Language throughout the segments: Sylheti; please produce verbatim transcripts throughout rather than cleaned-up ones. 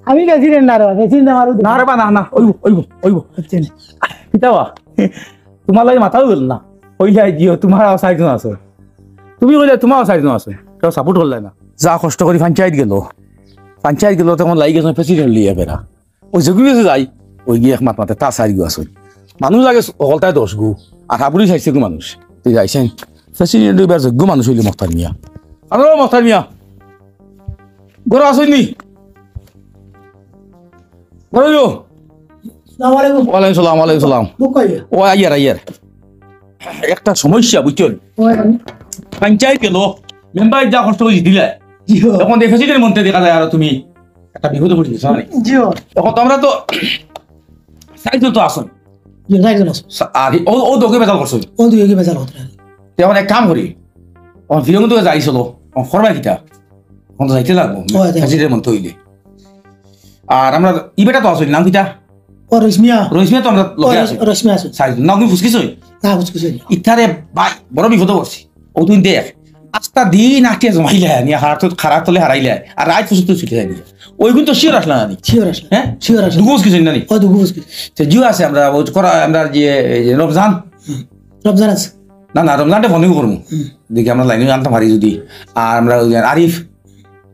আমি প্রেসিডেন্ট না রে বা, প্রেসিডেন্ট আমার অউ না রে বা, না, না, অইবো, অইবো, অইবো। বুঝছেন? কিতা বা? তুমার লাগি মাথাও গেল না। অইলে জিও, তুমার আরো চাইরজন আছে। তুমি কইলে তুমারও চাইরজন আছে। কেউ সাপোর্ট করলে না। যা কষ্ট করি পঞ্চায়েত গেল। পঞ্চায়েত গেল, তখন লাগি গেছে প্রেসিডেন্ট লইয়া বেড়া। অউ যেগু গেছে যাই, অউ গিয়া এক মাত মাতে, তার চাইরগু আছে। মানুষ লাগে হকলতায় দশগু, আর হাবুড়ি চাইরশো গু মানুষ। তুই যাইছেন, প্রেসিডেন্ট অইবার যোগ্য মানুষ অইলে মখতার মিয়া। আরে মখতার মিয়া, ঘরো আছইন নি? ঘরো আইও। আসসালামু আলাইকুম। ওয়ালাইকুম সালাম, ওয়ালাইকুম সালাম। মুখ কই? ও আইয়ার, আইয়ার। একটা সমস্যা, বুঝছইন? ওই আমি। পঞ্চায়েত গেল, মেম্বার যা কষ্ট করি দিলা। জি অয়। এখন দেখে প্রেসিডেন্ট মন্ত্রী দেখা যায়, আর তুমি একটা বিপদে পড়ি গেছো, না নি? জি অয়। এখন তো আমরা তো চাইরজন তো আছইন। জি, চাইরজন আছইন। সা-, আর অউ, অউ দুইওগু বেজাল করছইন। অউ দুইওগু বেজাল করছইন। তে এখন এক কাম করি, এখন ফিরঙ্গ তো যাই চলো, এখন করবা কিতা? এখন তো যাইতে লাগবো, অয়, যাই। প্রেসিডেন্ট মন্ত্রী অইলে। আর আমরা ই বেটা তো আছইন, নাম কিতা? ও, রইস মিয়া। রইস মিয়া তো আমরা লগে অয়, আছি। রইস মিয়া আছে। চাইরজন। না, তুমি ফুসকিছ অই? না, ফুসকিছ অই। ইতারে ভাই, বড় বিপদে পড়ছি। অউ তুই দেখ, আস্তা দিন আটে জমাইলা, নিয়া হারাত, হারাত তলে হারাইলা, আর রাইত পর্যন্ত ছুটি যায়। অউগুন তো শিওর আসলা না নি? শিওর আসলা। হ্যাঁ? শিওর আসলা। দুগু ফুসকিছ অই না নি? অয়, দুগু ফুসকিছ। তে জিও আছে, আমরা অউ করা, আমরা যে, এই যে রমজান। হুম। রমজান আছে। না, না, রমজানটা ফোনে করমু। হুম। দেখি আমরা লাইনে আনতাম পারি যদি। আর আমরা অউ যে আরিফ।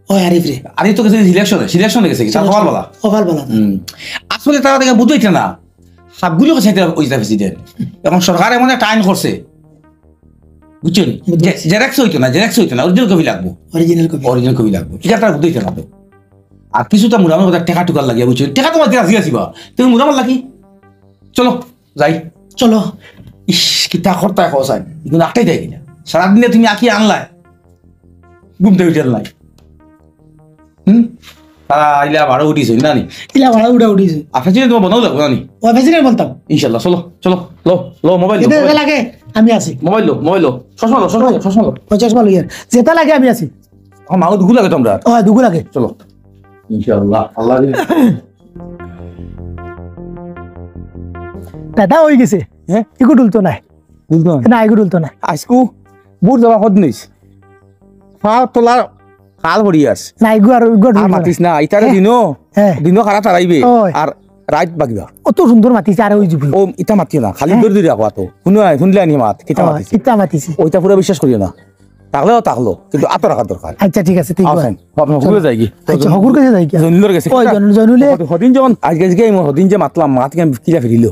অয়, আরিফ রে। আরিফ তো গেছে সিলেকশনে, সিলেকশনে গেছে, তার কপাল বালা। কপাল বালা। হুম। আসলে তারা দেখে বুঝাইতে না। সবগুলো গেছে এটা অইতা প্রেসিডেন্ট। এখন সরকার এমন একটা আইন করছে। বুঝছইন? বুঝছি। জে-, জেরক্স অইতো না, জেরক্স অইতো না, অরিজিনাল কপি লাগবো। Original copy. অরিজিনাল কপি লাগবো। ইটা তারা বুঝাইতে না তো। আর কিছু তো মুরামর কথা টেকা টুকার লাগিয়া, বুঝছইন? টেকা তো মাঝে রাজি আছি বা। তুমি মুরামর লাগি। চলো, যাই। চলো। ইস, কিতা করতায় কও চাই। ইগুন আটকাই দেয় কিনা? সারাদিনে তুমি আকি আনলায়। ঘুম থাকি উঠার নাই। হুম? তারা আইলা ভাড়া উঠিছে, না নি? ইলা ভাড়া উঠা উঠিছে। আর প্রেসিডেন্ট তোমার বনাও লাগবো, না নি? ও, প্রেসিডেন্ট বনতাম। ইনশাল্লাহ, চলো, চলো, লো, লো, মোবাইল লো, যেটা মোবাইল। যেটা লাগে, আমি আছি। মোবাইল লো, মোবাইল লো। চশমা লো, চশমা লো, চশমা লো। ও, চশমা লইয়ার। যেটা লাগে, আমি আছি। আমার মাও দুগু লাগে তোমরা। ও, দুগু লাগে। চলো। ইনশাআল্লাহ, আল্লাহ দিলে। দাদা অই গেছে। হ্যাঁ? ইগু ডুলতো নায়। ডুলতো নায়? না, ইগু ডুলতো নায়। আইজকু বুট যাবা হদ নিস। পা তোলা কাল পড়ি আস। না, ইগু আর, ইগু আর আর ডুলতো নায়। মাতিস না, ইতারে হ্যাঁ। দিনো, হ্যাঁ। দিনো খারাপ তারাইবে। ওই। আর রাইত বাগিবা। অত সুন্দর মাতিছে, আর ওই জুবি। ও, ইতা মাতিও না, খালি হ্যাঁ। দৌড় দৌড়ে রাখো আতো। শুনো, শুনলে আনি মাত, কিতা ও, মাতিছে? কিতা মাতিছে? ওইটা পুরা বিশ্বাস করিও না। থাকলেও থাকলো, কিন্তু আতো রাখার দরকার। আচ্ছা, ঠিক আছে, ঠিক আছে। আছেন, আপনার হগুরে যাই কি? আচ্ছা, হগুর কাছে যাই কি? জনিলর গেছে। ওই কিতা? জন-, জনিলে হদিন যখন, আজকে, আজকে এই হদিন যে মাতলাম, মাত কেন কিলা ফিরিল?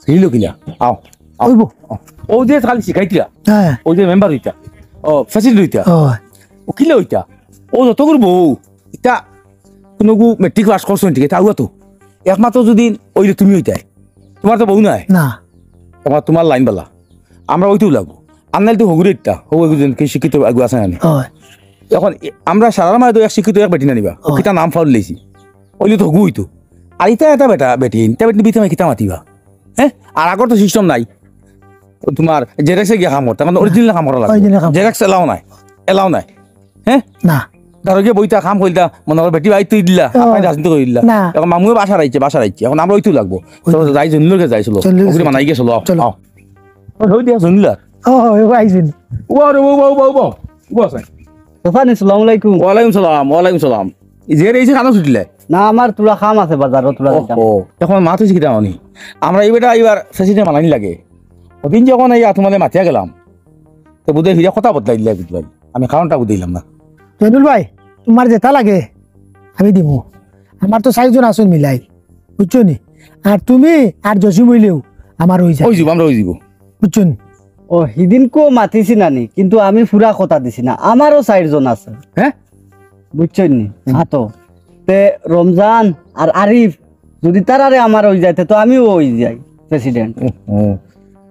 ফিরিল কিলা? আও, আও। ওই বউ। আও। ও যে খালি শিখাইতরা। হ্যাঁ। ও যে মেম্বার অইতা। ও, প্রেসিডেন্ট অইতা। ও। ও কিলা অইতা? ও যতগুর বউ, ইতা কুনুগু মেট্রিক পাস করছো নি, ঠিক আছে, আউয়া তো। একমাত্র যদি ওই যে তুমি অইতায়। তোমার তো বউ নাই। না। তোমার, তোমার লাইন বালা। আমরা অইতেও লাগবো। আর নাইলে তো হগুরে ইতা, হগু একজন কি শিক্ষিত আগুয়া আছে না নি? হয়। এখন এ-, আমরা সারার মাঝে তো এক শিক্ষিত এক বেটি না নিবা। হয়। কিতা নাম ফাউল লইছি। অইলে তো হগু অইতো। আর ইতা এটা বেটা বেটি, ইতা বেটি বিতে কিতা মাতিবা? হ্যাঁ? আর আগর তো সিস্টেম নাই। ও তোমার জেরক্সে গিয়া কাম করতে, মানে অরিজিনাল কাম করা লাগে। অরিজিনাল কাম। জেরক্স এলাও নাই। এলাও নাই। হ্যাঁ? না। ধরো গিয়ে বইতা কাম কইলতা, মনে করো বেটি বাইর তুই দিলা, ও। আপনার রাজনীতি করে দিলা। না। এখন মামুয়ে বাসা রাইছে, বাসা রাইছে। এখন আমরা অইতেও লাগবো। ওই তো যাই জনিলর গেছে যাই চলো। জনিলর ওগুলি গেছে। মানাই গিয়ে চলো, আও, চলো। আও। ও, হই দিয়া জনিলর। ও, ও, ও, আইছেন। ও, আরে, ও, ও, ও, ও, ও, ও, আছে। তোফান, আসসালামু আলাইকুম। ওয়ালাইকুম সালাম, ওয়ালাইকুম সালাম। যে রে, এই যে কানো ছুটিলে? না, আমার তোরা কাম আছে বাজারো, তোরা ও, দিতাম। ও, এখন মাত হইছে কিতা অনি? আমরা এই বেটা এবার প্রেসিডেন্ট বানানি লাগে। ওদিন যখন এই তোমাদের মাতিয়া গেলাম, তো বুঝে ফিরে কথা বদলাই দিলে বুঝবাই। আমি কারণটা বুঝাইলাম না। জয়নুল ভাই, তোমার যেটা লাগে, আমি দিমু। আমার তো চাইরজন আছইন মিলাই, বুঝছো নি? আর তুমি আর জসিম অইলেও আমার অই যাইবো। অই যাইবো, আমরা অই যাইবো। বুঝছো নি? ও, হিদিনকু মাতিছি নানি, কিন্তু আমি পুরা কথা দিছি না। আমারও চাইরজন আছে। হ্যাঁ? বুঝছো নি? হুম। হ্যাঁ তো। তে রমজান আর আরিফ, যদি তারারে আমার অই যায়, তে তো আমিও অই যাই প্রেসিডেন্ট। ও, ও।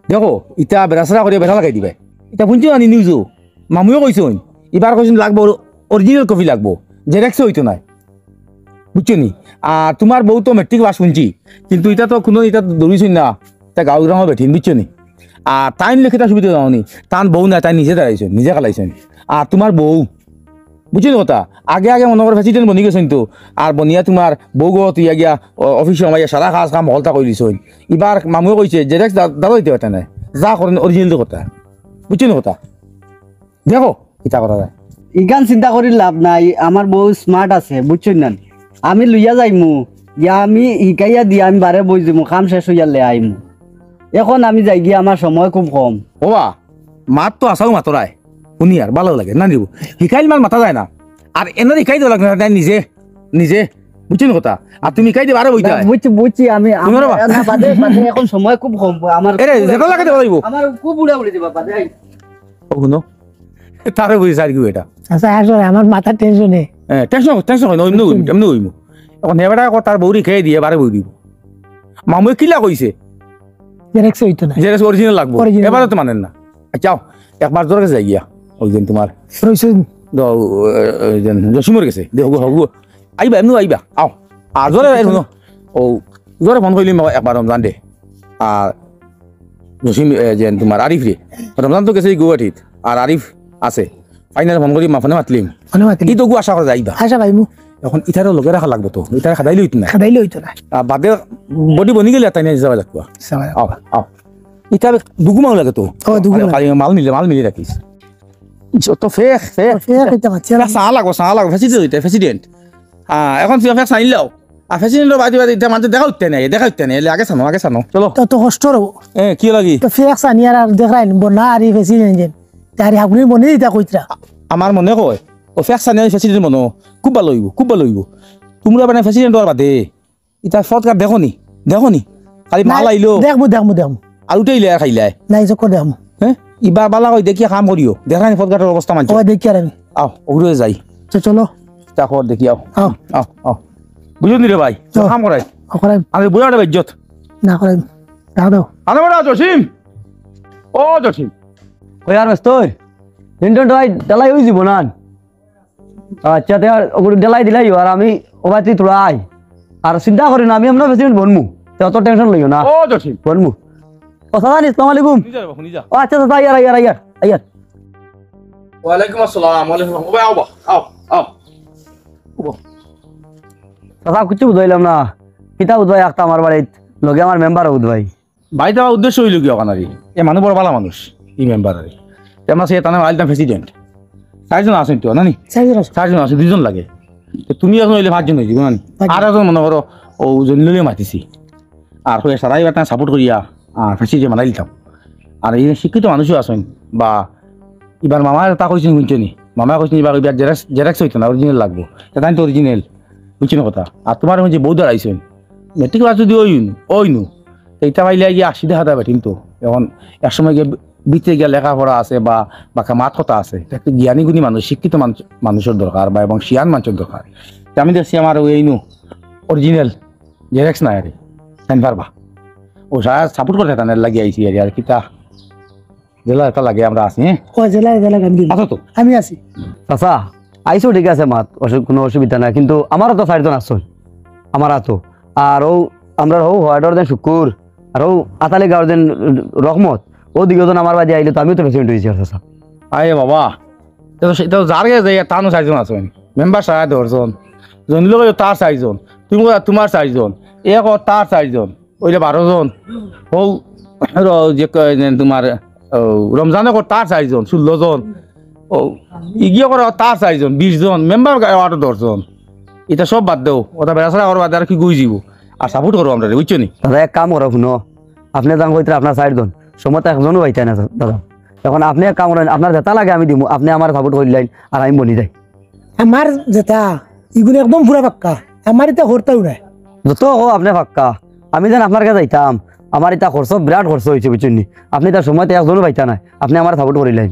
দেখো, ইতা বেড়াছেড়া করিয়া বেড়া লাগাই দিবায়। ইতা হুনছো নানি নিউজো? মামুয়ে কইছইন, ইবার কইছইন লাগবো, অরিজিনাল কপি লাগবো, জেরক্সে অইতো নায়। বুঝছো নি? আর তোমার বউ তো মেট্রিক পাস হুনছি, কিন্তু ইতা তো কুনু, ইতা তো দৌড়িছইন না, ইতা গাঁও গ্রামর বেটিন, বুঝছো নি? আর তাইন লেখিতা সুবিধা দাও নি, তান বউ না, তাই নিজে দাঁড়াইছইন, নিজে খেলাইছইন। আর তোমার বউ, বুঝছো নি কথা? আগে আগে মনে করো প্রেসিডেন্ট বনি গেছইন তো, আর বনিয়া তোমার বউ গো তুই গিয়া অ-, অফিসো হামাইয়া সারা কাজ কাম হকলতা করি দিছইন। ইবার মামুয়ে কইছে, জেরক্স দা-, দাদা দিতে পারতে না, যা করেন অরিজিনাল কথা, বুঝছো নি কথা? দেখো, কিতা করা যায়। ইখান চিন্তা করি লাভ নাই, আমার বউ স্মার্ট আছে, বুঝছইন না? আমি লইয়া যাইমু, গিয়া আমি হিকাইয়া দিয়া আমি বারে বই দিমু, কাম শেষ অইয়ার লে আইমু। এখন আমি যাই গিয়া, আমার সময় খুব কম। ওবা, মাত তো আছাউ মাতরায়, হুনি আর ভালা লাগে না নিব। হিকাইল মাল মাতা যায় না, আর এনে হিকাই দেওয়া লাগে না, তাই নিজে, নিজে, বুঝছো নি কথা? আর তুমি হিকাই দিবায়, আরে বইতায়। বুঝছি, বুঝছি, আমি, আমি, শুনো রে বা। না, বাদে, বাদে, এখন সময় খুব কম, আমার এরে, খুব যেটা লাগে দেওয়া যাইব। আমার খুব উড়া উড়ি দিবা, বাদে আই। ও, হুনো, তারে বুঝি সারি কি এটা? আচ্ছা, আসলে আমার মাথা টেনশনে। হ্যাঁ, টেনশন, টেনশন হয় না, এমনি হইমু, এমনি হইমু। এখন হে বেটা কর তার বউরে খেয়ে দিয়ে বারে বই দিব। মামুয়ে কিলা কইছে? জেরক্স হইতো না। জেরক্স অরিজিনাল লাগবো। অরিজিনাল। এবারে তো মানেন না। আচ্ছা, আও, একবার জোরে যাই গিয়া। ওই দিন তোমার রইছুন। দ-, ওই দিন জসিমর গেছে। দে, হগু, হগু। আইবা, এমনি আইবা। আও। আর জোরে আইবা, হুনো। ও, জোরে ফোন কইলি মা-, একবার রমজান দে। আর জসিম, এ, যে তোমার আরিফ রে। রমজান তো গেছে গুয়াহাটিত। আর আরিফ আছে। ফাইনাল ফোন করি মা ফোনে মাতলিম। ফোনে মাতলিম। ই তো গু আশা করা যাইবা। আশা পাইমু। এখন ইতারও লগে রাখা লাগবো তো। ইতারে খাদাইলে হইতো না। খাদাইলে হইতো না। আর বাদে বডি বনি গেলে তাই নিয়ে যাওয়া লাগবো। যাওয়া লাগবো। আও, আও। ইতা দুগু মাল লাগে তো। ও, দুগু মাল। খালি মাল মিলে, মাল মিলে রাখিস। যত ফেক, ফেক। ফেক ইতা মাতছে না। চা লাগবো, চা লাগবো। প্রেসিডেন্ট হইতে, প্রেসিডেন্ট। আহ, এখন তুই ফেক চাইলাও। আর প্রেসিডেন্টর বাদে বাদে ইতা মানতে দেখা উঠতে নাই, দেখা উঠতে নাই। এলে আগে চানো, আগে চানো। চলো। তো, তো কষ্ট রবো। এ, কি লাগি? তো ফেক চানি আর, আর দেখ রাইন, বনা আর এই প্রেসিডেন্ট যেন। তার হাগুলি মনে দিতা কইতরা। আমার মনে কয়, ও ফেক চানি আর প্রেসিডেন্ট মনো। খুব ভালা অইবো, খুব ভালা অইবো। তুমরা মানে প্রেসিডেন্ট হওয়ার বাদে ইতা পথঘাট দেখো নি? দেখো নি? খালি মাল আইলো। দেখমু, দেখমু, দেখমু। আর উঠাইলে আর খাইলায়। নাই, চক্কর দেখমু। হ্যাঁ? ইবার বালা কই দেখিয়া কাম করিও। দেখা নি পথঘাটর অবস্থা মানছো? ও, দেখি আর আমি। আও, ওগুলো যাই। তো চলো। তা খবর দেখি, আও। আও। আও, আও। বুঝো নি রে ভাই? তো কাম করাই। ও, করাই। আমি বুড়া একটা বেজ্জত। না করাই। দাও, দাও। আরে বেটা, জসিম। ও, জসিম। কই আর ব্যস্ত? তিনজন তো ভাই, ডালাই হয়ে যাবো না। আচ্ছা, তে আর ওগুলো ডেলাই দিলাই, আর আমি ও বাড়িতে তোরা আই। আর চিন্তা করি না, আমি আমরা প্রেসিডেন্ট বনমু। তে অত টেনশন লইও না। ও, জসিম। বনমু। ও, চাচা, আসসালামু আলাইকুম। হুনি যা রে বা, হুনি যা। ও, আচ্ছা, চাচা, আইয়ার, আইয়ার, আইয়ার, আইয়ার। ওয়ালাইকুম আসসালাম, ওয়ালাইকুম আসসালাম। ও ভাই, আও বা, আও, আও। ও বা। চাচা, কিচ্ছু বুঝাইলাম না। কিতা বুঝাই একটা আমার বাড়িত, লগে আমার মেম্বার বুঝাই। ভাই, তোমার উদ্দেশ্য হইল কি ওখানে আর কি? এ মানুষ বড় ভালা মানুষ, এই মেম্বার আর কি। তে আমরা সে তানে আইলতাম প্রেসিডেন্ট। চারজন আছেন তো, না নি? চারজন আছে। চারজন আছে, দুইজন লাগে। তো তুমি এখন হইলে পাঁচজন হয়ে যাবো, না নি? পাঁচজন। আর একজন মনে করো, ও জলিলুলে মাতিছি। আর হয়ে সারা এবার তার সাপোর্ট করিয়া, আর প্রেসিডেন্ট বানাই দিতাম। আর এই শিক্ষিত মানুষও আছেন, বা এবার মামায় তা কইছেন, শুনছো নি? মামায় কইছেন, এবার, এবার জেরক্স, জেরক্স হইতো না, অরিজিনাল লাগবো। তা তাই তো অরিজিনাল, বুঝছো না কথা? আর তোমার এখন যে বউ দাঁড়াইছেন, মেট্রিক পাস যদি ওই নু, ওই নু, তো ইটা পাইলে গিয়ে আশি দেখা যাবে কিন্তু। এখন এক সময় গিয়ে ভিতরে গিয়ে লেখাপড়া আছে বা বাকা মাত কথা আছে, একটু জ্ঞানী গুণী মানুষ, শিক্ষিত মানুষ, মানুষের দরকার বা এবং শিয়ান মানুষের দরকার। তো আমি দেখছি আমার ওই নু অরিজিনাল জেরক্স নাই আরে, তাই পারবা। ও সারা সাপোর্ট করে তানের লাগিয়ে আইছি আরে, আর কিতা? জেলা এটা লাগে, আমরা আছি, হ্যাঁ? ও জেলা, জেলা গান্ধী। আছো তো? আমি আছি। চাচা, আইসো ঠিক আছে মাত, অসু-, কোনো অসুবিধা নাই, কিন্তু আমারও তো চারজন আছইন, আমার আতো। আর ও, আমরা হো, হোয়াইটর দেন শুকুর, আর ও আতালি গাঁওর দেন রহমত, ও দুইজন আমার বাদে আইলে তো আমিও তো প্রেসিডেন্ট হয়েছি আর চাচা। আরে বাবা, এটা তো সে-, এটা তো যার গেছে যাই, তানও চারজন আছইন। মেম্বার সাহেব দশজন, জনলোক তার চারজন, তুমি কথা তোমার চারজন, এক ও তার চারজন, ওইটা বারো জন। হৌ, র-, যে ক-, যে তোমার, ও, রমজানে কর তার চারজন, ষোলো জন। ও, ইগিয়ে কর তার চারজন, বিশ জন। মেম্বার গা-, আরো দশজন। এটা সব বাদ দেও। ওটা বেড়াছাড়া করো বাদ, আর কি গুই যাইব? আর সাপোর্ট করো আমরা, বুঝছো নি? দাদা, এক কাম করো, শুনো। আপনি যান কইতরা আপনার চারজন। সময় তো একজনও পাইতায় না, দাদা। এখন আপনি এক কাম করেন, আপনার যেটা লাগে আমি দিমু, আপনি আমার সাপোর্ট করিলাইন, আর আমি বনি যাই। আমার যেটা, ইগুন একদম পুরা পাক্কা। আমার ইতা করতাও নাই। যত কও আপনি পাক্কা, আমি যেন আপনার কাছে যাইতাম, আমার ইতা খরচ, বিরাট খরচ হয়েছে, বুঝছেন নি? আপনি তার সময় তো একজনও পাইতা নাই, আপনি আমার সাপোর্ট করিলেন।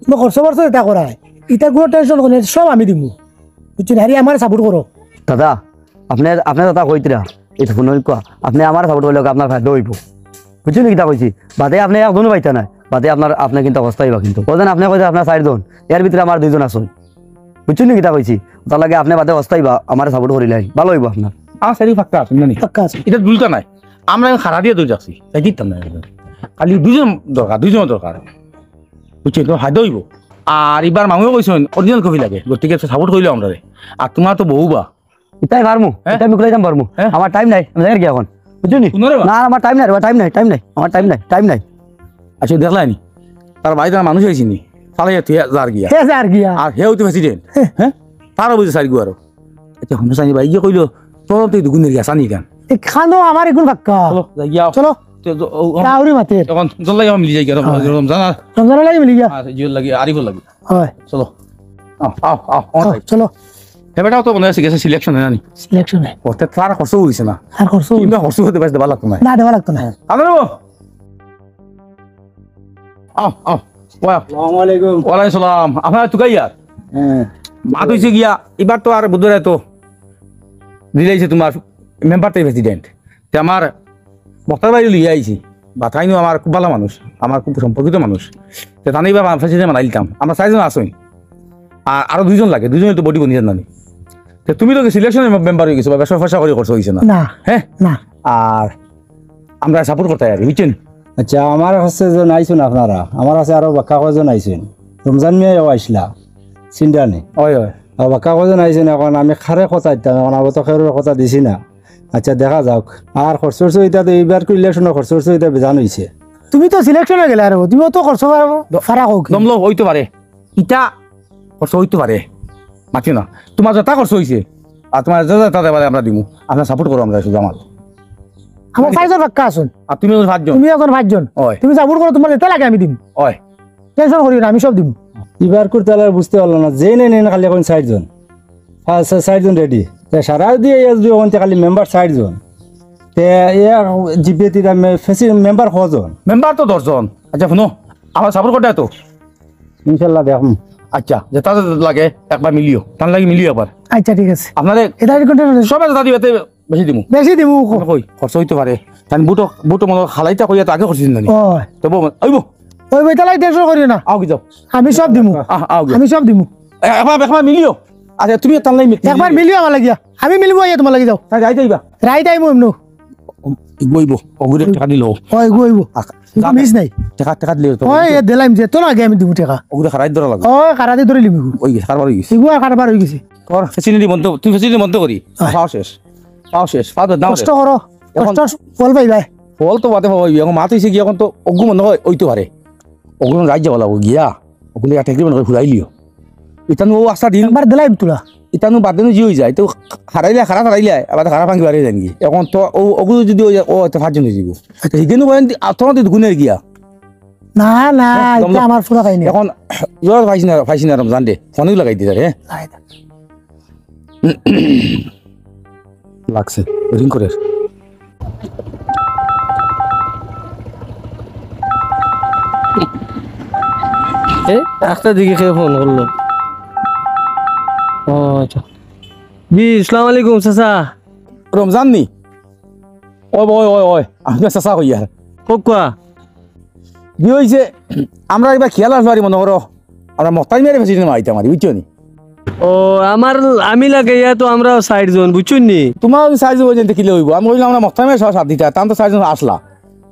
তুমি খরচ বরচ যেটা করায়, ইতা কোনো টেনশন করে, সব আমি দিমু, বুঝছেন? আরে আমার সাপোর্ট করো। দাদা, আপনি, আপনি দাদা কইতরা, এই তো ফোন কইয়া, আপনি আমার সাপোর্ট করলে আপনার ফায়দা হইব, বুঝছেন নি? কিতা কইছি, বাদে আপনি একজনও পাইতা নাই, বাদে আপনার, আপনি কিন্তু অবস্থা হইবা কিন্তু। ও যেন আপনি কইতে আপনার চারজন, এর ভিতরে আমার দুইজন আছেন। বুঝছো নি কিতা কইছি? তার লাগে আপনি বাদে অস্তাইবা, আমারে সাপোর্ট করিলাই, ভালো হইব আপনার। আমার সাইডে পাক্কা আছে, না নি? পাক্কা আছে। এটা দুইটা নাই, আমরা এখন খাড়া দিয়ে দুই রাখছি, তাই দিতাম না এখন। খালি দুইজন দরকার, দুইজন দরকার। বুঝছো? তো হায়দা হইব। আর এবার মামুও কইছেন, অরিজিনাল কপি লাগে, গতিকে সাপোর্ট করিলে আমরা রে। আর তোমার তো বউ বা। ইতাই পারমু, হ্যাঁ? ইতাই মুকুলাই দাম পারমু। হ্যাঁ? আমার টাইম নাই, আমি যাই আর কি এখন। বুঝছো নি? শুনো রে বা। না, আমার টাইম নাই রে বা, টাইম নাই, টাইম নাই, আমার টাইম নাই, টাইম নাই। আচ্ছা, দেখলাই নি? তার বাড়িত আর মানুষ আইছে নি? ফালাইয়া তুই যার গিয়া। হে যার গিয়া। আর হেও তো প্রেসিডেন্ট। হ্যাঁ। হ্যাঁ? তারও বুঝে সারি গুয়ারও। আচ্ছা, হুনো চাইনি ভাই, ইয়ে কইলো, তোর তো এই দুগুণের গেছা নি কেন? এখানো আমার এগুন ফাক্কা। চলো, যাই গিয়া। চলো। তে জ-, ও, ও, তাউরি মাতের। এখন জল্লাই আমার মিলি যাই গিয়া, রম-, হয়। রমজান আর রমজান লাগি মিলি গিয়া। হ্যাঁ, জিওর লাগি, আরিফর লাগি। হয়। চলো। আও, আও, আও, আমার আও, ভাই। চলো। হে বেটাও তো মনে আছে গেছে সিলেকশন হয় না নি? সিলেকশন হয়। ওতে তার খরচ হইছে না। আর খরচ হইছে। কিংবা খরচ হইতে পারে, দেওয়া লাগতো না। না, দেওয়া লাগতো না। হ্যাঁ। আদর বাবু। আও, আও। ওয়া। আসসালামু আলাইকুম। ওয়ালাইকুম সালাম। আপনারা তুকাইয়ার? হ্যাঁ। মাত হইছে গিয়া, এবার তো আর বুধবারে তো দিলাইছে তোমার মেম্বার তাই প্রেসিডেন্ট। তে আমার মক্তার ভাই লইয়া আইছি। বা তাইনও আমার খুব ভালা মানুষ, আমার খুব সম্পর্কিত মানুষ। তে তানে এবার প্রেসিডেন্ট বানাই দিতাম। আমরা চাইরজন আছইন। আর আরো দুইজন লাগে, দুইজনে তো বডি বনি জানি। তে তুমি তো সিলেকশনের মেম্বার হয়ে গেছো, বা বেশ পয়সা করে খরচ হইছে না। না। হ্যাঁ? না। আর আমরা সাপোর্ট করতে পারি, বুঝছেন? আচ্ছা, আমার কাছে যে আইছেন আপনারা, আমার কাছে আরো বাক্কা কয়জন আইছেন, রমজান মিয়াও আইসলা, সিন্ডানি। হয়, হয়। আর বাক্কা কয়জন আইছেন, এখন আমি কারে কথা দিতাম, এখন আমি তো কারোর কথা দিছি না। আচ্ছা, দেখা যাক। আর খরচ টরচ ইটা তো এইবার কি ইলেকশনের খরচ টরচ ইটা বেজান হইছে। তুমি তো সিলেকশনে গেলা রে, তুমি অত খরচ ফারা কও কি? দমলো হইতে পারে, ইটা খরচ হইতে পারে, মাতিও না। তোমার যেটা খরচ হইছে, আর তোমার যেটা যেটা দেবারে আমরা দিমু, আমরা সাপোর্ট করো, আমরা শুধু আমার। আমার চাইরজন বাক্কা আছইন। আর তুমি এখন পাঁচজন। তুমি এখন পাঁচজন। ওই। তুমি সাপোর্ট করো, তোমার যেটা লাগে আমি দিমু। ওই। টেনশন করিও না, আমি সব দিমু। এবার করতে হলে বুঝতে পারলো না, যে নেই নেই খালি এখন চাইরজন। হ্যাঁ, চা-, চাইরজন রেডি। তে সারা দিয়ে এই যদি ওখান থেকে খালি মেম্বার চাইরজন। তে এ জিপে তিরা মে-, ফেসি মেম্বার কজন? মেম্বার তো দশজন। আচ্ছা, শুনো, আমার সাপোর্ট করতে তো। ইনশাল্লাহ দেখুন। আচ্ছা, যেটা লাগে একবার মিলিও, তার লাগি মিলিও আবার। আচ্ছা, ঠিক আছে। আপনারে এটা কোনটা রয়েছে? সবে যেটা দিবে, তে বেশি দিমু। বেশি দিমু, কো। আমি কই, খরচ হইতে পারে। তান বুটো, বুটো মনে হয় খালাইতা কইয়া তো আগে খরচ দিন জানি। ও। তবু, ওইব। ওই বইটা লাই টেনশন করিও না। আও কি যাও। আমি সব দিমু। আহ, আও কি। আমি সব দিমু। এ-, একবার, একবার মিলিও। আচ্ছা, তুমি তার লাগি মি-, একবার মিলিও আমার লাগিয়া। আমি মিলবো আইয়া তোমার লাগি যাও। তাই যাই যাইবা। রাইট আইমু এমনু। গইব, অগুরে টাকা দিল। হয়, গইব। আ, কিন্তু যা, মিস নাই। টাকা, টাকা দিলে তো। হয়, এ দিলাম যে, তোর আগে আমি দিমু টাকা। অগুরে খারাই ধরা লাগবে। হয়, খারাদি ধরে লিমু। ওই গেছে, কারবার হয়ে গেছে। এগুলো আর কারবার হয়ে গেছে। তোর ফেসিলিটি বন্ধ, তুই ফেসিলিটি বন্ধ করি। আহ। পাও শেষ। পাও শেষ, পাও দাও কষ্ট শেষ। করো, এখন কষ্ট ফল পাইবায়। ফল তো বাদে পাওয়া যাবে। এখন মাত হইছে কি, এখন তো অগু মনে হয় ওই তো পারে। অগু রাইত যাওয়া লাগবো গিয়া। অগুলো একটা এগ্রিমেন্ট করে ঘুরাই লিও। ইতানু ও আস্তা দিন। একবার দিলাম তোরা। ইতানু বাদ দিন জি হয়ে যায়। তো হারাইলে, খারাপ হারাইলে, আবার খারাপ ভাঙি বাড়িয়ে যান গিয়ে। এখন তো ও, অগু যদি হয়ে যায়, ও তো পাঁচজন হয়ে যাবো। তো হিগেনু বলেন, আর তোমার তো গুণের গিয়া। না, না, হ্যাঁ, এটা দম না। আমার পুরা খাইনি। এখন জোর পাইছি না, পাইছি না রমজান দে। ফোনেও লাগাই দিতে রে। আয় দা। লাগছে, রিং করে। এ, একটা দিকে কে ফোন করলো? ও, আচ্ছা। জি, আসসালামু আলাইকুম, চাচা। রমজান নি? ওই, ওই, ওই, ওই, আমি চাচা কইয়ার। কোক কোয়া? কি হইছে? আমরা এবার খেয়াল আসলো আর মনে করো, আমরা মক্তার মেরে বেশি দিন মারিতাম আর, বুঝছো নি? ও, আমার, আমি লাগাইয়া তো আমরা চাইরজন, বুঝছইন নি? তোমার ওই চাইরজন ওই জনতে কিলে হইব। আমি কইলাম, আমরা মক্তার মেরে সব সাথ দিতা, তাম তো চাইরজন আসলা।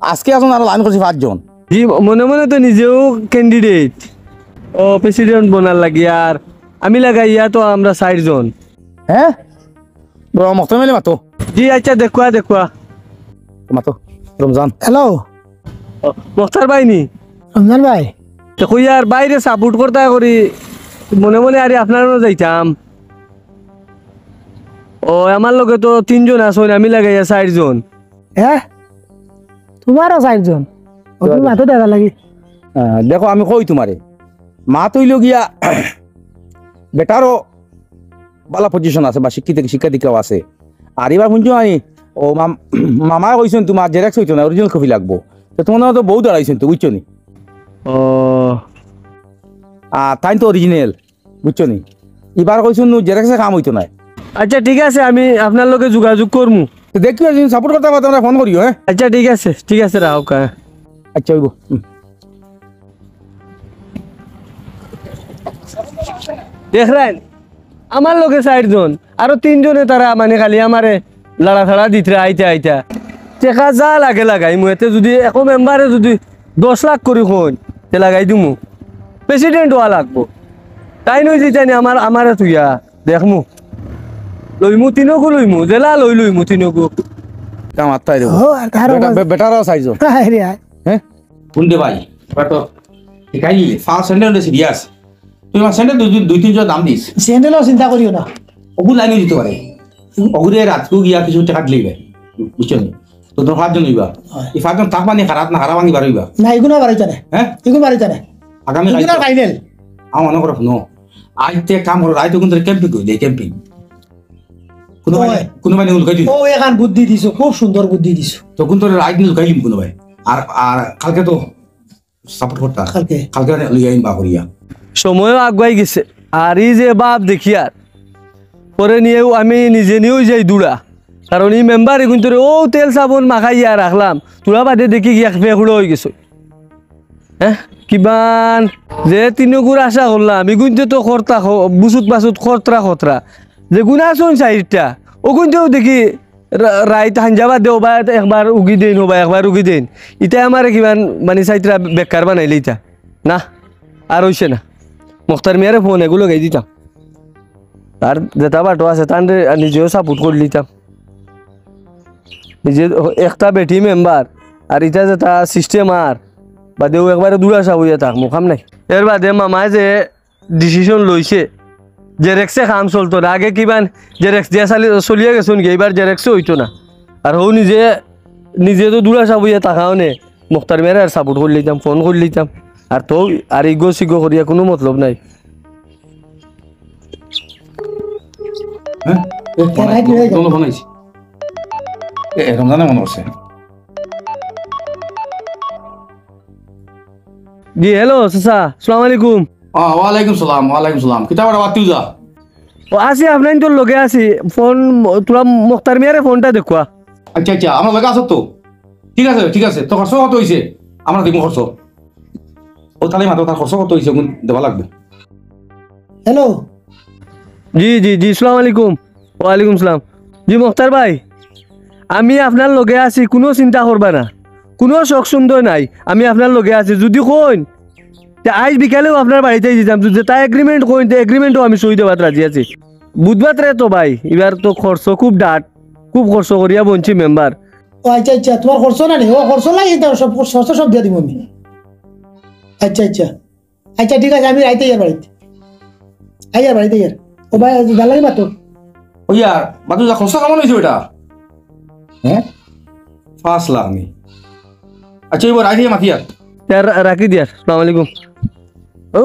আজকে এখন আরো লাইন করছি পাঁচজন। জি, মনে মনে তো নিজেও ক্যান্ডিডেট। ও, প্রেসিডেন্ট বনার লাগি, আর আমি লাগাইয়া তো আমরা চাইরজন। হ্যাঁ? বড় মক্তার মেরে মাতো। জি, আচ্ছা, দেখুয়া, দেখুয়া। মাতো, রমজান। হ্যালো। ও, মক্তার ভাই নি? রমজান ভাই। তো কই আর বাইরে সাপোর্ট করতা করি, মনে মনে আরে আপনারও যাইতাম। ও, আমার লগে তো তিনজন আছইন, আমি লাগাইয়া চাইরজন। হ্যাঁ? তোমারও চাইরজন? ও, তুমি চলো। মাতো দাদা লাগি। আহ, দেখো, আমি কই তোমারে, মাত হইল গিয়া, বেটারও ভালা পজিশন আছে বা শিক্ষিত, শিক্ষা দীক্ষাও আছে। আর এবার শুনছো আমি, ও মাম-, মামায় কইছেন তোমার জেরক্স হইতো না, অরিজিনাল কপি লাগবো। তো তোমার নামে তো বউ দাঁড়াইছেন তো, বুঝছো নি? ও। আর তাই তো অরিজিনাল, বুঝছো নি? এবার কইছেন নু জেরক্সে কাম হইতো না। আচ্ছা, ঠিক আছে, আমি আপনার লগে যোগাযোগ করমু। তো দেখিও, যদি সাপোর্ট করতে পারো, তোমরা ফোন করিও, হ্যাঁ? আচ্ছা, ঠিক আছে, ঠিক আছে, রাখো, হ্যাঁ। আচ্ছা, হইব। হুম। দেখলেন, আমার লগে চাইরজন, আরো তিনজনে তারা মানে খালি আমারে লাড়া থাড়া দিতরা আইতা আইতা। টেকা যা লাগে লাগাইমু, এতে যদি একো মেম্বারে যদি দশ লাখ করি কইন, তে লাগাই দিমু। প্রেসিডেন্ট হওয়া লাগবো। তাইন অই যিতানি আমার, আমারে তুইয়া, দেখমু। লইমু তিনগু লইমু, জেলা লই লইমু তিনগু। কাম আত্তাই দেবো। ও, আর কারো বেটা, বাস- বে-, বেটারও চাইরজন। আরে আয়। হ্যাঁ? কোন দে ভাই? এবার তো শিখাই নিলে। First sentence serious. তুই আমার সেন্টেন্স দুই, দুই তিন জোড়া দাম দিস। সেন্টেন্সও চিন্তা করিও না। অগু লাইনে দিতে পারে। অগুরে রাতকু গিয়া কিছু টেকা দিলেই ভাই, বুঝছো নি? তো তোমরা পাঁচজন অইবা। অয়। এই পাঁচজন থাকবা নি, খারাপ না খারাপ ভাঙি বার অইবা। না, ইগুন বারইতা নায়। হ্যাঁ? ইগুন বারইতা নায়। আগামী ইগুন কালকে। আর ফাইনাল। আমার মনে করো, হুনো। আইজ তে কাম করো, আইজ তো কিন্তু ক্যাম্পিং করি দেই, ক্যাম্পিং। কোনো মানে, অয়। কোনো মানে উল্কাই দিল। ও, এখান বুদ্ধি দিছো, খুব সুন্দর বুদ্ধি দিছো। তখন তোর আইজ নিয়ে উল্কাই দিম কোনো ভাই। আর, আর কালকে তো সাপোর্ট করতা। কালকে। কালকে লইয়া আইন বা করিয়া। সময়ও আগুয়াই গেছে। আর এই যে বাপ দেখিয়ার, পরে নিয়েও আমি নিজে নিয়েও যাই দূরা। কারণ এই মেম্বার এগুন তোরে ও তেল সাবন মাখাইয়া রাখলাম, তোরা বাদে দেখি গিয়া ফেকুড়া হয়ে গেছে। হ্যাঁ, কিমান যে তিনগুর আশা করলাম, এগুনতে তো খরতা খ-, বুসুত বাসুত খরতরা খতরা। যেগুন আছইন চাইরটা, ওগুনতেও দেখি রা-, রাইত হাঞ্জা বাদে ওবা একবার উগি দেইন, ওবা একবার উগি দেইন। ইতায় আমারে কিমান মানে চাইতরা বেকার বানাইলে ইতা। না, আর অইছে না। মুখতার মিয়ারে ফোন এগু লাগাই দিতাম। তার যেটা বাটো আছে, তানরে নিজেও সাপোর্ট করি লিতাম। নিজে একটা বেটি মেম্বার, আর ইটা যেটা সিস্টেম আর, বাদেও একবারে দূরা সাপ অইয়া থাক, মুখাম নাই। এর বাদে মামায় যে ডিসিশন লইছে, জেরেক্সে কাম চলতো না। আগে কিমান জেরেক্স দিয়া চালি-, চলিয়া গেছইন গি, এইবার জেরেক্সে অইতো না। আর হউ নিজে, নিজে তো দূরা সাপ অইয়া থাকা অনে, মুখতার মিয়ারে আর সাপোর্ট করি লিতাম, ফোন করি লিতাম। আর তো আর ইগো সিগো করিয়া কোনো মতলব নাই। হ্যাঁ? এ, ফোন এ, রাইট, আইছে। রাইট। কোনো ফোন আইছে। এ, এ, রমজানে মনে করছে। জি, হ্যালো, চাচা, আসসালামু আলাইকুম। আ, ওয়ালাইকুম সালাম, ওয়ালাইকুম সালাম। কিতা বাড়া বাতিল যা? ও, আছি, আপনাইনতর লগে আছি। ফোন, তোরা মুখতার মিয়ারে ফোনটা দেখুয়া। আচ্ছা, আচ্ছা, আমার লগে আছো তো? ঠিক আছে, ঠিক আছে। তো খরচ কত অইছে? আমরা দেখবো খরচ। ও তাহলে মাত্র তার খরচ কত অইছে? অগুন দেওয়া লাগবে। হ্যালো। জি, জি, জি, আসসালামু আলাইকুম। ওয়ালাইকুম সালাম। জি, মুখতার ভাই, আমি আপনার লগে আছি, কোনো চিন্তা করবা না, কোনো শখ সন্দেহ নাই, আমি আপনার লগে আছি। যদি কইন, তে আইজ বিকালেও আপনার বাড়িতে দিতাম, যদি তা এগ্রিমেন্ট কইন, তে এগ্রিমেন্টও আমি সই দেওয়াত রাজি আছি। বুধবার রে তো ভাই, এবার তো খরচ খুব ডাট, খুব খরচ করিয়া বনছি মেম্বার। ও আচ্ছা, আচ্ছা, তোমার খরচ না নি? ও খরচ নাই, এটা সব খরচ সব দিয়া দিব আমি। আচ্ছা, আচ্ছা। আচ্ছা, ঠিক আছে, আমি রাইতে ইয়ার বাড়িতে। আইয়ার বাড়িতে ইয়ার। ও ভাই, জ্বালানি মাতো। ও ইয়ার, বাদু যা খরচা কেমন অইছে বেটা? হ্যাঁ? পাঁচ লাখ নি। আচ্ছা, এবার রাখি মাতি আর। ইয়ার রা-, রাখি দিয়ার। আসসালামু আলাইকুম। ও,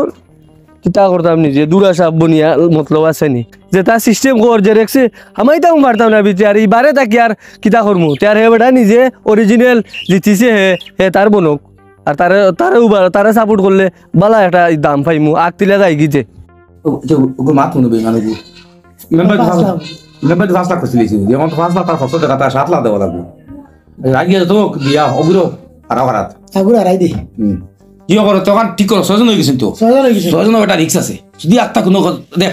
কিতা করতাম নিজে? দুরা সাপ বনিয়া মতলব আছে নি? যেটা সিস্টেম কর, জেরেক্সে হামাইতাম পারতাম না ভিতরে। আর ইবারে থাকি আর কিতা করমু? তে আর হে বেটা নিজে অরিজিনাল জিতিছে হে, হে তার বনক। আর তারে, তারে উবার, তারে সাপোর্ট করলে বালা একটা দাম পাইমু, আগ তিলা যাই গিতে। ও, যে, ওগো মাত মনে বেইমান ওগো। মেম্বার তো পাঁচ লাখ। মেম্বার তো পাঁচ লাখ করছিল, এখন তো পাঁচ লাখ তার খরচ দেখা, তার সাত লাখ দেওয়া লাগবে। রাগিয়া তো দিয়া, ওগুলো হারা করাত। ওগুলো হারাই দি। হুম। কি করো, তখন ঠিক করো, ছয়জন হয়ে গেছেন তো। ছয়জন হয়ে গেছে। ছয়জন একটা রিস্ক আছে। যদি আত্মা কোনো ক-, দেখ,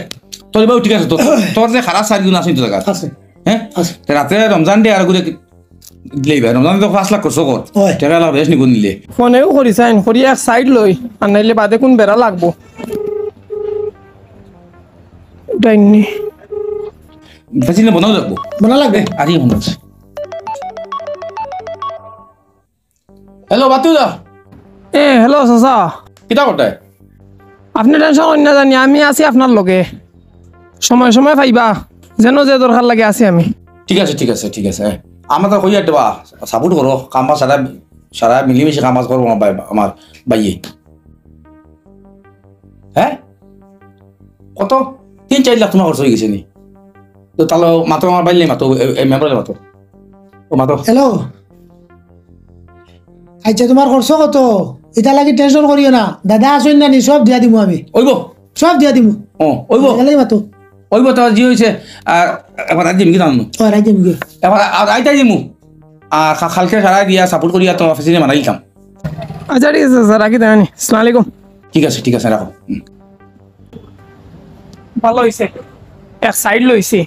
তোর এবার ঠিক আছে তো, তোর যে খারাপ সাইড গুণ আছে তো জায়গা। আছে। হ্যাঁ? আছে। তো রাতে রমজান ডে আর ওগুলো দিলেই ভাই, রমজান তো পাঁচ লাখ খরচ কর। ওই। টাকা লাগবে, বেশ নিগুন নিলে। ফোনেও করি চাইন, করি এক সাইড লই, আর নাইলে বাদে কোন বেড়া লাগবো। উঠাইনি। বেশি না বনাও লাগবো। বনা লাগবে। আরে মনে হচ্ছে। হ্যালো, বাতু দা। এ, হ্যালো, চাচা। কিতা করতায়? আপনি টেনশন করইন না জানি, আমি আছি আপনার লগে। সময় সময় পাইবা, যেন যে দরকার লাগে আছি আমি। ঠিক আছে, ঠিক আছে, ঠিক আছে। আমরা তো কইয়া দেবা, সাপোর্ট করো, কাম সারা, সারা মিলিমিশে কাম করবো আমার ভাই, আমার ভাইয়ে। হ্যাঁ? কত? তিন চাইর লাখ তোমার খরচ হয়ে গেছে নি? তো তাহলে মাতো আমার বাইলে মাতো, এ, এ, মেম্বারে মাতো। ও মাতো। হ্যালো। আচ্ছা, তোমার খরচ কত? এটা লাগি টেনশন করিও না। দাদা আছইন না নি, সব দিয়া দিমু আমি। ওইব? সব দিয়া দিমু। ও, ওইব? এটা লাগি মাতো। ওইব, তো জি হইছে। আর এবার রাজ্যে মিগি জানো। ও, রাজ্যে মিগি। এবার আর আইতাই দিমু। আর কা-, কালকে সারা দিয়া সাপোর্ট করিয়া তোমার অফিসে মারা দিতাম। আচ্ছা, ঠিক আছে, স্যার, রাখি দেন। আসসালামু আলাইকুম। ঠিক আছে, ঠিক আছে, রাখো। হুম। ভালো হইছে, এক সাইড লইছি,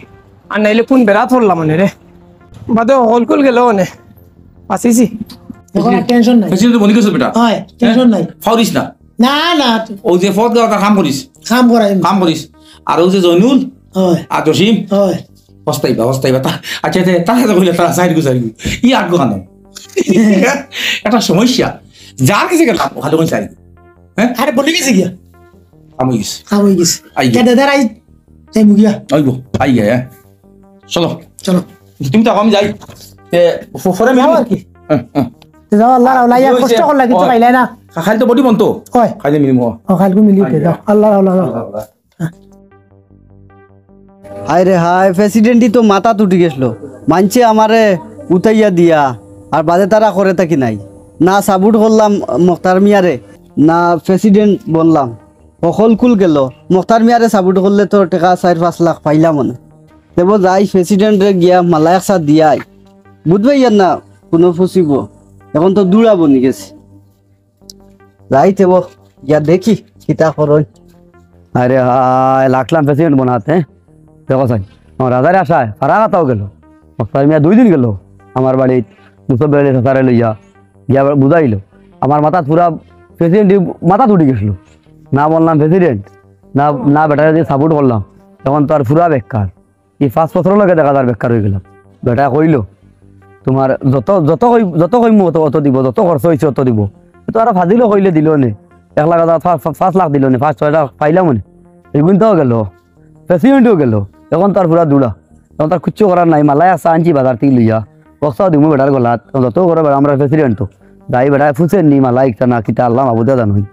আর নাইলে কোন বেড়া ধরলাম মানে রে। বাদে হকল কুল গেল মানে, বাঁচিছি। এখন আর টেনশন নাই। বেশি তো বনি গেছে বেটা। হয়, টেনশন নাই। ফাউরিস না। না, না। ও যে ফদ গাওয়া কাম করিস। কাম করাই। কাম করিস। আর ও যে জয়নুল, হয়। আর জসিম, হয়। হস্তাইবা, হস্তাইবা। তা-, আচ্ছা, তে-, তারা তো কইলে তারা সাইড গু, সাইড গু। ই আট গো কানো। একটা সমস্যা। যার কাছে গেলাম, ওখানে কোন সাইড গু? হ্যাঁ? আরে বলে গেছে গিয়া। কাম হয়ে গেছে। কাম হয়ে গেছে। আই গেছে। কে দাদার আই এই মুগিয়া। অইব, আই গে, হ্যাঁ। চলো। চলো। তুমি তো আমি যাই। এ, ফ-, ফরে যাও মিলবো। আর কি। হ্যাঁ, হ্যাঁ। যাও, আল্লাহ রাওলা, ইয়া ওই যে, কষ্ট করলা, কিছু ও, খাইলাই না। খা-, খাইল তো বডি বনতো। হয়। খাইলে মিলবো। ও, খাইলকু মিলি আই উঠে, গে। যাও। আল্লাহ রাওলা, যাও। আল্লাহ রাওলা। হায় রে হায়, প্রেসিডেন্টই তো মাথাত উঠি গেছলো। মানষে আমারে উঠাইয়া দিয়া, আর বাদে তারা করে থাকি নাই। না সাপোর্ট করলাম মখতার মিয়ারে, না প্রেসিডেন্ট বনলাম। হকলকুল গেল। মখতার মিয়ারে সাপোর্ট করলে তো টেকা চাইর পাঁচ লাখ পাইলাম অনে। তেবো যাই প্রেসিডেন্টরে গিয়া মালা একসা দিয়াই। বুঝবায় ইয়ার না, কুনু ফুসিবো। এখন তো দুড়া বনি গেছে। যাই তেবো, গিয়া দেখি, কিতা করইন। আরে হায়, লাগলাম প্রেসিডেন্ট বনাত। দেখো চাই, আমার রাজার আশায় ফারা কাতাও গেল। মখতার মিয়া দুই দিন গেল আমার বাড়িত, মুসব্বির আলী চাচারে লইয়া, গিয়া আবার বুঝাইল। আমার মাথাত পুরা প্রেসিডেন্ট মাথাত উঠি গেছিল। না বনলাম প্রেসিডেন্ট, না, না বেটারে দিয়ে সাপোর্ট করলাম, এখন তো আর পুরা বেকার। এই পাঁচ বছরর লগে দেখা যার বেকার অই গেলাম। বেটায় কইলো, "তুমার যত, যত কই-, যত কইমু অত, অত দিবো, যত খরচ অইছে অত দিবো।" তো আর ফাজিলো কইলে দিলো নে, এক লাখ হাজার, পা-, পা-, পাঁচ লাখ দিলো নে, পাঁচ ছয় লাখ পাইলাম নে। এগুন তো গেল, প্রেসিডেন্টও গেল, এখন তো আর পুরা দুড়া, এখন তো আর কিচ্ছু করার নাই। মালা একসা আনছি বাজার থাকি লইয়া, বক্সাও দিমু বেটার গলাত, এখন যত করে বেটা আমরা প্রেসিডেন্ট তো, যাই বেটায় ফুসের নি মালা একটা না কিতা আল্লাহ মাবুদে জানইন।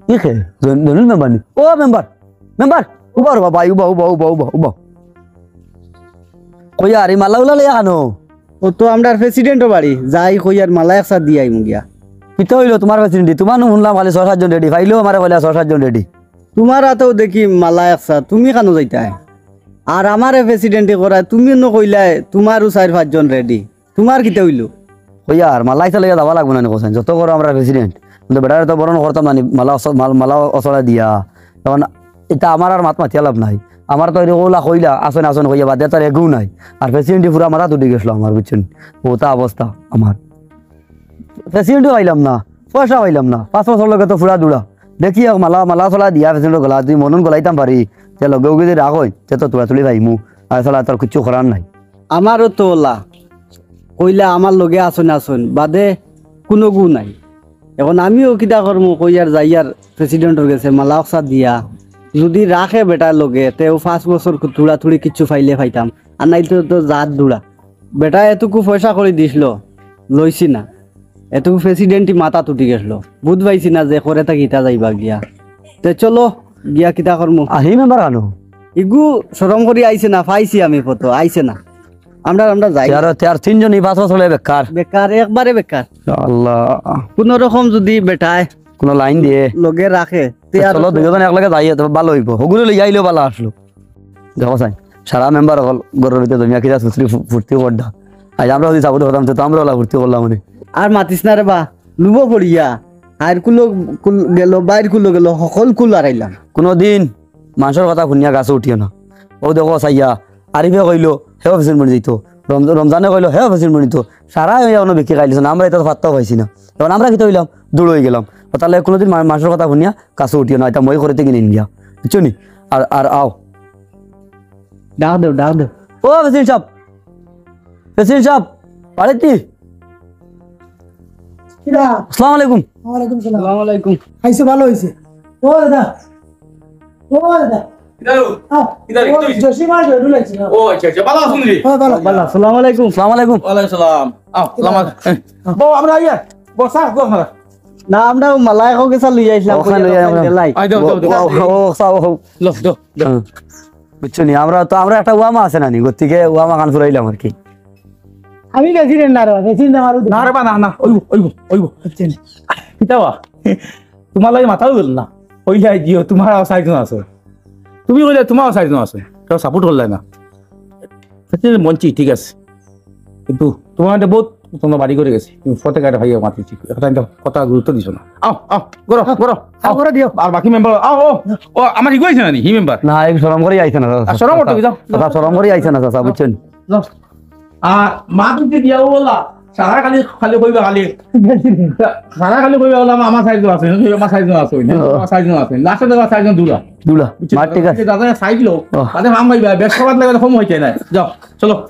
ই খে, জন-, জনুল মেম্বার নি? ও মেম্বার, মেম্বার, উবা রে বাবা, উবা, উবা, উবা, উবা, উবা। কইয়ার, এই মালা উলা লইয়া কানো? ও তো আমরার প্রেসিডেন্টর বাড়ি, যাই কইয়ার মালা একসা দিয়া আইমু গিয়া। কিতা অইলো তুমার প্রেসিডেন্ট? তুমার নু হুনলাম খালি ছয় সাতজন রেডি, ফাইলেও আমারে কইলা ছয় সাতজন রেডি। তুমার আতেও দেখি মালা একসা, তুমি কানো যাইতায়? আর আমারে প্রেসিডেন্টে করায়, তুমি নু কইলায় তুমারও চাইর পাঁচজন রেডি। তুমার কিতা অইলো? কইয়ার, মালা ইতা লইয়া যাওয়া লাগবো না নি কছইন? যত করো আমরা প্রেসিডেন্ট। কিন্তু বেটারে তো বরণ করতাম না নি, মালা অস-, মাল-, মালা অসলা দিয়া। এখন ইতা আমার আর মাত মাতিয়া লাভ নাই। আমার তো এরকম ওলা কইলা, আসন আসন কইয়া বাদে তার এগু নাই। আর প্রেসিডেন্টই পুরা মাথাত উঠি গেছলো আমার, বুঝছইন? অতা অবস্থা আমার। প্রেসিডেন্টও পাইলাম না, পয়সা পাইলাম না। পাঁচ বছর লগে তো পুরা দুড়া। দেখি এক মালা, মালা অসলা দিয়া প্রেসিডেন্টর গলাত, যদি মনন গলাইতাম পারি, তে লগে উগে যদি রাখইন, তে তো তুড়াতুড়ি পাইমু। আর ছাড়া তার কিচ্ছু করার নাই। আমারও তো ওলা। কইলা আমার লগে আসন আসন, বাদে কুনু গু নাই। এখন আমিও কিতা করমু, কইয়ার যাইয়ার প্রেসিডেন্টর গেছে মালা অকসা দিয়া। যদি রাখে বেটার লগে, তেও পাঁচ বছর কু-, তুড়াতুড়ি কিচ্ছু পাইলে পাইতাম, আর নাইলে তো, তো জাত দুড়া। বেটায় এটুকু পয়সা করি দিছলো, লইছি না। এটুকু প্রেসিডেন্টই মাথাত উঠি গেছলো, বুঝ পাইছি না যে করে থাকি ইতা যাইবা গিয়া। তে চলো, গিয়া কিতা করমু? আহি মেম্বার আনো। ইগু শরম করি আইছে না, পাইছি আমি ফটো, আইছে না। আমরা, আমরা যাই। তে আর, তে আর তিনজন ই পাঁচ বছর বেকার। বেকার, একবারে বেকার। আল্লাহ। কুনু রকম যদি বেটায় কুনু লাইন দিয়ে। লগে রাখে, তে তে আর চলো, তো দুইজন একলগে যাই, তো ভালা অইবো। হগুরে লইয়া আইলেও ভালা আছলো। দেখো চাই, সারা মেম্বার অকল ঘরর ভিতরে জমিয়া কিতা সুশ্রী ফু-, ফুর্তি কররা। আইজ আমরা যদি সাপোর্ট করতাম, তে তো আমরা ওলা ফুর্তি করলাম অনে। আর মাতিস না রে বা, লুবো পড়িয়া। আইর কুলো কুল গেল, বাইর কুলো গেল, হকল কুল আরাইলাম। কুনুদিন মানষর কথা হুনিয়া গাছো উঠিও না। অউ দেখো চাইয়া, আরিফে কইলো, হেও প্রেসিডেন্ট বনি যাইতো। রমজ-, রমজানে কইলো, হেও প্রেসিডেন্ট বনিতো। সারায় অইয়া অনো বিকি খাইলিছইন, আমরা ইতা তো পাত্তাও পাইছি না। এখন আমরা কিতা অইলাম? দুড় অইগেলাম। অতার লাগি কুনুদিন মা-, মানষর কথা হুনিয়া গাছো উঠিও না, ইতা মই করিতে কিনিন গিয়া। বুঝছো নি? আর, আর আও। ডাক দেও, ডাক দেও। ও প্রেসিডেন্ট সাব, প্রেসিডেন্ট সাব, বাড়িত নি? কিরা? আসসালামু আলাইকুম। ওয়ালাইকুম সালাম। আসসালামু আলাইকুম। আইছো, ভালা অইছে। ও দাদা, ও দাদা। কিতা রে? আও। কিতা রে? ও, কিতা অইছে? জসিম আর জয়নুল আইছে না? ও, আচ্ছা, আচ্ছা। ভালা আছইন নি? হ্যাঁ, ভালা। ভালা। আসসালামু আলাইকুম। আসসালামু আলাইকুম। ওয়ালাইকুম সালাম। আও, সালাম আলাইকুম। বউ, আমরা আইয়া। বউ, চা, বউ, আমরা। না, আমরা অউ মালা অকসা লইয়া আইছলাম, ওখানে কইয়া লইয়া দোকান আমরা। দিলাই। আই, দেও, দেও, দেও। ও, ও, ও, চা, ও, ও। লো, দেও, দেও। হ্যাঁ। বুঝছো নি? আমরা তো, আমরা একটা ওয়ামা আছে না নি? গতিকে ওয়ামা খান ফুরাইলাম আর কি। আমি বেশি রে না রে, বেশি না মারু। না রে বা, না, না, অইবো, অইবো, অইবো। বুঝছো নি? কিতা বা? তুমার লাগি মাতাও গেল না। কইলাই দিও, তুমার আরো চাইরজন আছে। তুমি কইলে তুমার আরো চাইরজন আছে। কেউ সাপোর্ট করলায় না। আচ্ছা, মঞ্চি, ঠিক আছে। কিন্তু তুমার একটা বহুত সুন্দর বাড়ি করে গেছে। তুমি ফতে কাটে ভাইয়া মাতিছি। একটা কথা গুরুত্ব দিছো না। আও, আও, করো, করো, আও, আও। করে দিও। আর বাকি মেম্বার, আও, আও। ও, আমার ইগু আইছে না নি, হি মেম্বার? না, এক শরম করি আইছে না, চাচা। আর শরম করতে যাও। চাচা, শরম করি আইছে না, চাচা, বুঝছো নি? যাও। আর মা তুমি দিয়া ওলা, সারা খালি, খালি কইবা খালি। সারা খালি কইবা ওলা, আমার সাইজ আছে, আমার সাইজ আছে, আমার সাইজ আছে। লাস্টে দেখবা সাইজ দুলা। দুলা। বুঝছো? মা, ঠিক আছে। দাদা সাইজ লো, ও। তাতে মাম পাইবা, বেশ সবার লাগে কম হইছে না। যাও, চলো।